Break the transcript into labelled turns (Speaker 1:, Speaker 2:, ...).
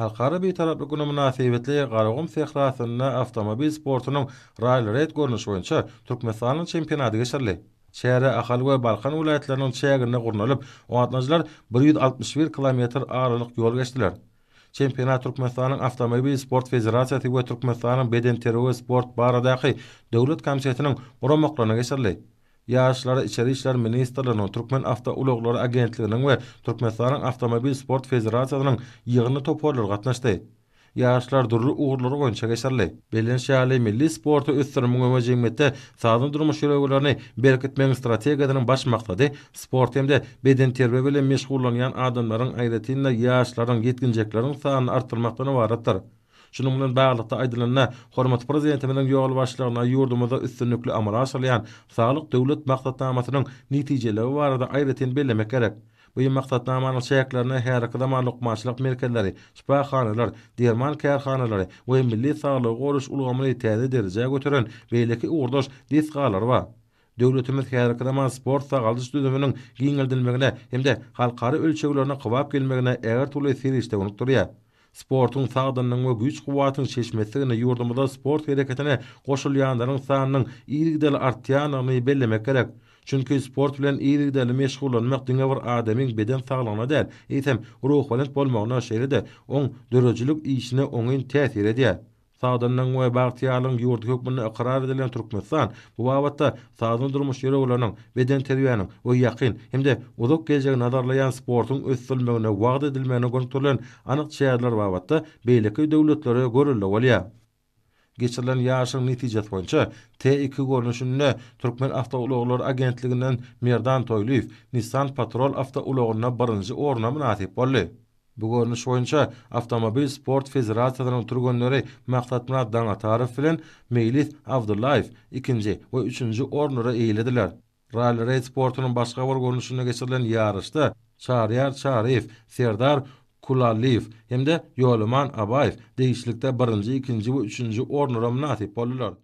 Speaker 1: Halkara Bitaraplyk güni mynasybetli Garagum sährasynda awtomobil sportunyň ralli-reýd görnüşi boýunça Türkmenistanyň çempionaty geçirildi. Çäre Ahal we Balkan welaýatlarynyň çäginde gurnalyp, oňa gatnaşyjylar 161 kilometr aralyk ýol geçdiler. Çempionat Türkmenistanyň Awtomobil sport federasiýasy we Türkmenistanyň Bedenterbiýe we sport baradaky döwlet komitetiniň guramaklarynda geçirildi. Ýaryşlara Içeri işler ministrliginiň, Türkmenawtoulaglary agentliginiň we Türkmenistanyň Awtomobil sport federasiýasynyň ýygyndy toparlary gatnaşdy. Ýaryşlar dürli ugurlar boýunça geçirildi. Bellenişi ýaly, milli sporty ösdürmegiň we jemgyýetde sagdyn durmuş ýörelgelerini berkitmegiň strategiýasynyň baş maksady sport hem-de bedenterbiýe bilen meşgullanýan adamlaryň, aýratyn-da, ýaşlaryň, ýetginjekleriň sanyny artdyrmakdan ybaratdyr. Şunuň bilen baglylykda aýdylanda, hormatly Prezidentimiziň ýolbaşçylygynda ýurdumyzda üstünlikli amala aşyrylýan Saglyk Döwlet maksatnamasynyň netijeliligi barada aýratyn bellemek gerek. Bu maksatnamanyň çäklerinde häzirki zaman lukmançylyk merkezleri, şypahanalar, derman kärhanalary we milli saglygy goraýyş ulgamyny täze derejä göteren beýleki ugurdaş desgalar bar. Döwletimiz häzirki zaman sport-sagaldyş düzüminiň giňeldilmegine hem-de halkara ölçeglerine kybap gelmegine ägirt uly serişde gönükdirýär. Sportuň sagdynlygyň we güýç-kuwwatyň çeşmesidigini, ýurdumyzda sport hereketine goşulýanlaryň sanynyň yzygiderli artýandygyny bellemek gerek. Çünki sport bilen yzygiderli meşgullanmak diňe bir adamyň beden saglygyna däl, eýsem, ruhubelent bolmagyna, şeýle-de oň döredijilik işine oňyn täsir edýär. Sagdynlygyň we bagtyýarlygyň ýurdy hökmünde ykrar edilen Türkmenistan bu babatda sagdyn durmuş ýörelgeleriniň, bedenterbiýäniň we ýakyn hem-de uzak geljegi nazarlaýan sportuň ösdürilmegine, wagyz edilmegine gönükdirilen anyk çäreler babatda beýleki döwletlere görelde bolýar. Geçirilen ýaryşyň netijesi boýunça T-iki görnüşinde Türkmen awtoulaglary agentliginden Merdan Toýlyýew Nissan Patrol awtoulagynda birinji orna mynasyp boldy. Bu görnüş boýunça Awtomobil sport federasiýasynyň türgenleri Maksatmyrat Daňatarow bilen Meýlis Abdyllaýew ikinji we üçünji orunlary eýelediler. Ralli-reýd sportunyň başga bir görnüşinde geçirilen ýaryşda Çaryýar Çaryýew, Serdar Kulallyýew hem-de Ýolaman Abaýew degişlilikde birinji, ikinji we üçünji orunlara mynasyp boldular.